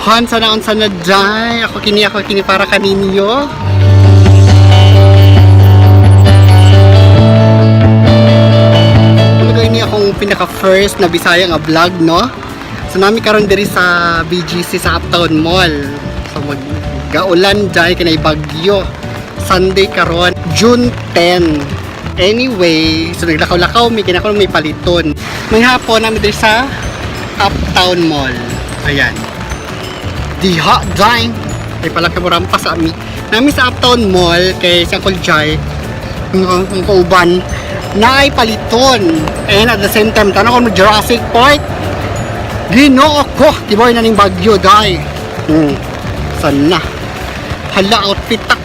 Hon, sana unsa na jay. Ako kini para kaninyo. Ano ni akong pinaka first na Bisaya nga vlog, no? So nami karon diri sa BGC sa Uptown Mall. So mag gaulan jay kinay bagyo. Sunday karon, June 10. Anyway, so naglakaw-lakaw mi kinako may paliton. May hapon nami diri sa Uptown Mall. Ayan. Diha jay. Ay pala kay rampa sa ami. Nami sa Uptown Mall kay sa Uncle Jai ang kauban na ay paliton. And at the same time, tanong ko mo Jurassic Park. Ginoo ko, tiboy na ning bagyo dai. Sana. Hala outfit tak.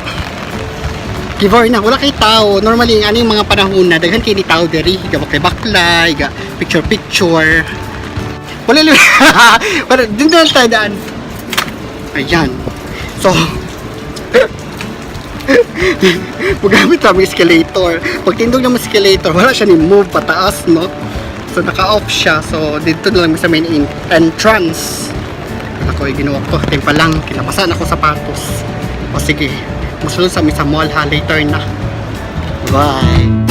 Giboy na wala kay tao. Normally ano yung mga panahon na daghan kay ni tao diri, higa bakla bakla, higa picture picture. Wala li. Pero din na lang tayo daan. Ayan. So, magamit kami escalator. Pag tindog ng escalator, wala siya ni move pataas, no? So, naka-off siya. So, dito na lang sa main entrance. Ako, ay ginawa ko. Time pa lang, kinapasan ako sapatos. O sige, musulod sa mi sa mall ha. Later na. Bye!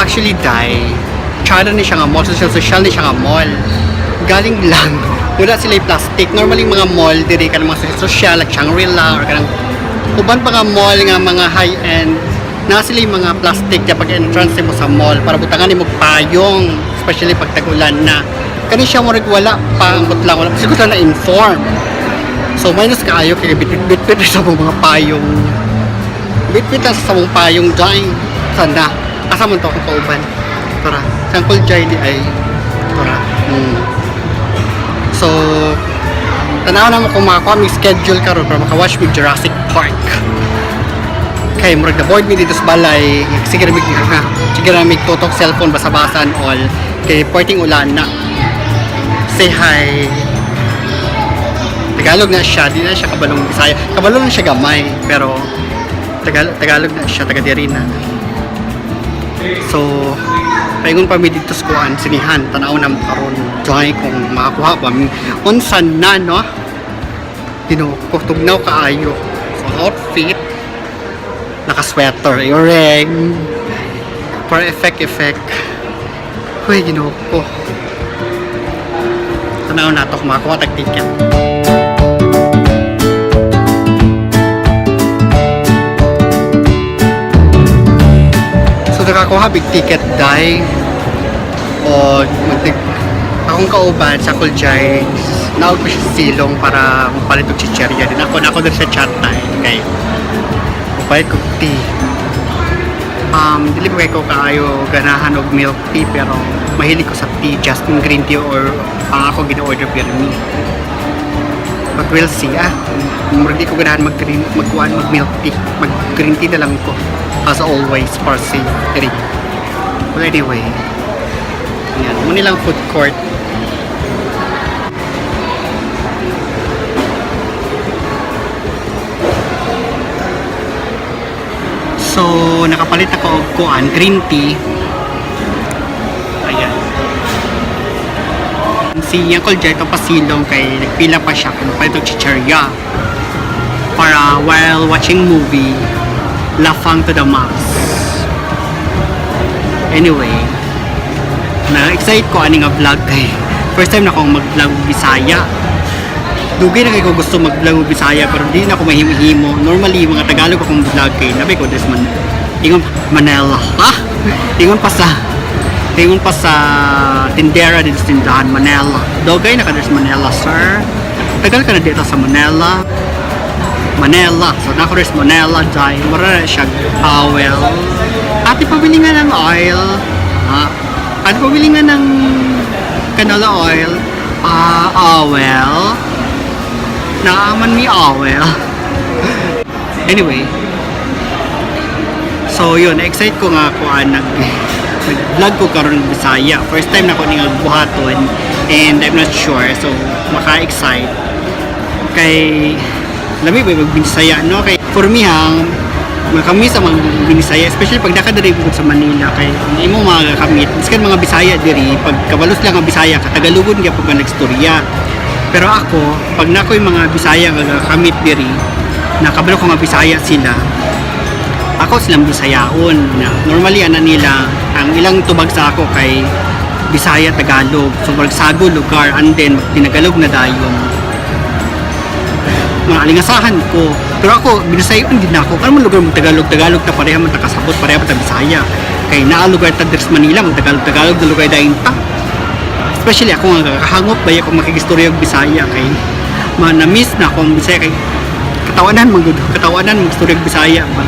Actually, dai, China ni siya nga mall, social social ni siya nga mall. Galing lang, wala sila yung plastic. Normally, mga mall, diri ka ng mga social social, like Shangri-La, or kanang uban pa nga mall nga mga high-end, na sila yung mga plastic kapag entrance mo sa mall para butangan nimo payong, especially pag tag-ulan na. Kani siya murag wala pa ang butlang, wala siguro na inform. So minus kaayo kay bitbit sa mga payong. Bitbit lang sa mong payong dyan. Sana. Asa man to akong kauban. Tara. Sa Uncle Jai di ay. Tara. So, tanaw na mo kung makakuha mi schedule karon para maka-watch mi Jurassic Park. Kay murag na board mi dito sa balay. Sige ra mig ha. Sige ra mig tutok cellphone basa-basa and all. Kay porting ulan na. Say hi. Tagalog na siya, di na siya kabalong Bisaya. Kabalong na siya gamay, pero Tagalog, Tagalog na siya, taga diri na. So, paingon pa mi dito sa kuan, sinihan, tanaw na mo karon. Joy kung makakuha pa mi. Unsa na no? Ginoo ko tugnaw kaayo. So, outfit naka-sweater, earring para effect effect. Huy, Ginoo ko. Tanaw na to kung makakuha tag ticket. So nakakuha big ticket dai o magtig akong kauban sa Kuljay naog ko siya sa silong para mapalit og chicherya din ako na ako diri sa chat time kay mapalit og tea. Dili ba kay ko kaayo ganahan og milk tea pero mahilig ko sa tea, just green tea or ang ako gina-order pirmi. But we'll see ah. Murag di ko ganahan mag green magkuan mag milk tea. Mag green tea na lang ko. As always for safe. Diri. Well, anyway. Yan, mo nilang food court. So, nakapalit ako og kuan green tea. Ayan. Si Uncle Jai to pasilong kay nagpila pa siya kung palit og chicherya para while watching movie lafang to the max. Anyway, na-excite ko ani nga vlog kay first time na akong mag-vlog og Bisaya. Dugay na kay ko gusto mag-vlog og Bisaya pero di na ako mahimo-himo. Normally mga Tagalog akong vlog kay nabi ko des man ingon Manila. Ha? Ingon pa sa tindera dito sa tindahan Manila. Dugay na ka des Manila, sir. Tagal ka na dito sa Manila. Manila. So, nako rin sa Manila, Jai. Mura na siya. Well. Ate, pabili nga ng oil. Ah, ate, pabili nga ng canola oil. Ah, well. Naaman mi well. Anyway. So yun, excited ko nga kuan, nag-vlog ko karon ng Bisaya. First time na ko ni nga buhaton and I'm not sure, so maka-excite kay lami ba magbinisaya, no? Kay for me ha, kami sa mga Binisaya, especially pag nakadiri ko sa Manila, kay ang imo mga kamit miskan mga Bisaya diri, pag kabalos lang ang Bisaya, katagalogon gyapon ka nagstorya. Pero ako, pag nakoy mga Bisaya nga kamit diri, nakabalo ko nga Bisaya sila, ako silang Bisayaon na normally ana nila ang ilang tubag sa ako kay Bisaya Tagalog, so murag sago lugar, and then tinagalog na dayon, mga alingasahan ko. Pero ako, Binisayon din ako. Ano man lugar mo Tagalog, Tagalog ta pareha man ta kasabot, pareha man ta Bisaya. Kay naa lugar ta diri sa Manila, mag Tagalog, Tagalog na lugar dayon ta. Especially ako nga kakahangop ba ako makigistorya og Bisaya kay ma-miss na ako ang Bisaya, kay katawanan man gud, katawanan magstorya og Bisaya ba.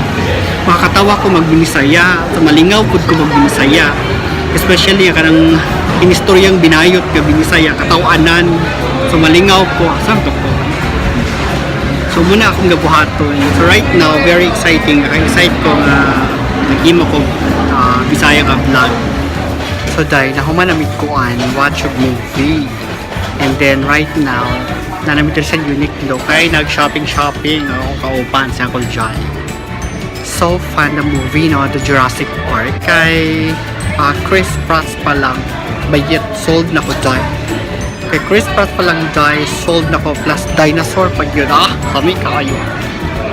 Makakatawa ko magbinisaya, so malingaw pud ko magbinisaya. Especially kanang inistoryang binayot nga Binisaya, katawanan. So malingaw ko, saan to ko? So muna akong gabuhaton. So right now, very exciting. Naka-excite ko nga naghimo ko Bisaya nga vlog. So dahil nahuman na kuan, watch a movie. And then right now, nanamit sa Uniqlo kay nag-shopping shopping akong kauban sa Uncle John. So fun the movie, no? The Jurassic Park. Kay Chris Pratt pa lang, bayet sold na ko dyan. Kay Chris Pratt pa lang dahil sold na ko, plus dinosaur pag yun. Ah, kami kaayo.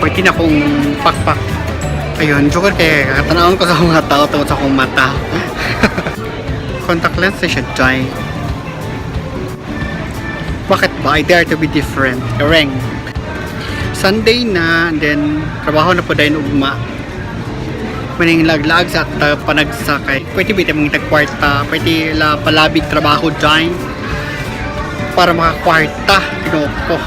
Pwede na akong pakpak. Ayun, joker kay katanawon ko sa mga tao tungod sa akong mata. Contact lens na siya, Jai. Bakit ba? I dare to be different. Kareng. Sunday na, and then trabaho na po dahil ugma. Maning laglag sa panagsakay. Pwede ba mga tagkwarta? Pwede la palabig trabaho dyan para makakwarta. Ginoo ko.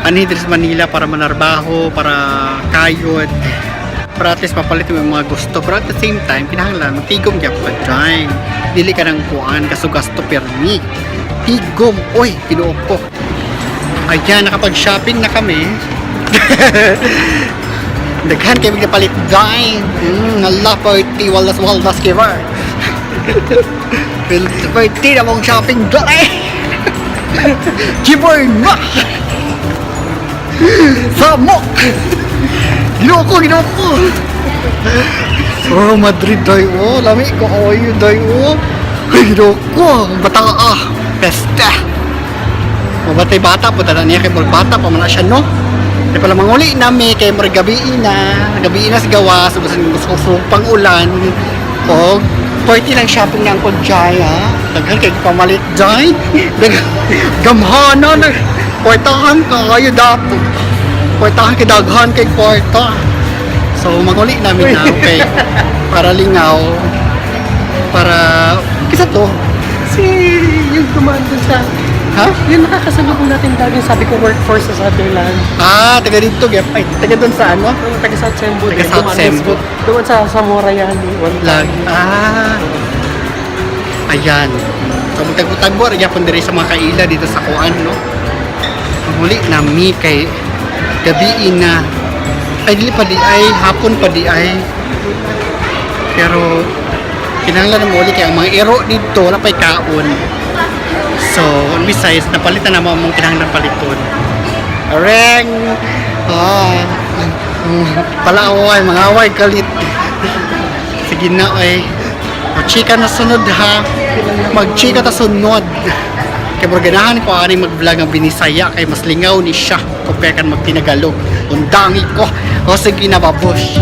Ani diri sa Manila para manarbaho, para kayod, para at least mapalit mo yung mga gusto. Pero at the same time, kinahanglan magtigom gyapon ka dyan. Dili ka ng kuan, gasto-gasto permi. Tigom! Oy, Ginoo ko. Ayan, nakapag-shopping na kami. Daghan kay napalit dyan. Hala, party, walas walas kibar. Party na mong shopping dyan. Kibor na! Samok! Ginoo ko, ginoo ko! Oh, Madrid day oh. Lami ko oy day oh. Ay, ginoo ko, ang bata ah. Peste. Mabatay bata po na niya kay murag bata pa man na siya, no. Di pala manguli nami kay murag gabi na, gabi na sa gawas, so gusto ko pang ulan. O party lang shopping na Uncle Jai ha. Daghan kay pamalit Jai. Gamhana na. Kwartahan ka kayo dapat. Kwartahan kay daghan kay kwarta. So maguli namin na okay para lingaw para kisa to. Si yung dumaan dun sa Ha? Yung nakakasalubong natin dati, sabi ko workforce sa Sutherland. Ah, taga dito gyud. Ay, taga doon sa ano? Yung taga South Cembo. Taga din. South Dumaan Cembo. Dumaan sa Zamora yan. One Lag. time. Ah. Ayan. So magtagbo-tagbo ra gyapon diri sa mga kaila dito sa kuan, no. Muli na mi kay gabi na. Ay, dili pa di ay, hapon pa di ay. Pero kinahanglan na mo uli kay ang mga ero dito wala pa'y kaon. So, besides, napalitan na mo among kinahanglan paliton. Areng! Ah, palaaway, mga away kalit. Sige na, ay. Mag-chika na sunod ha. Mag-chika ta sunod. Kay murag ganahan ko ani mag-vlog ang Binisaya kay mas lingaw ni siya compare kan magtinagalog. Undangi ko. O sige na, babush.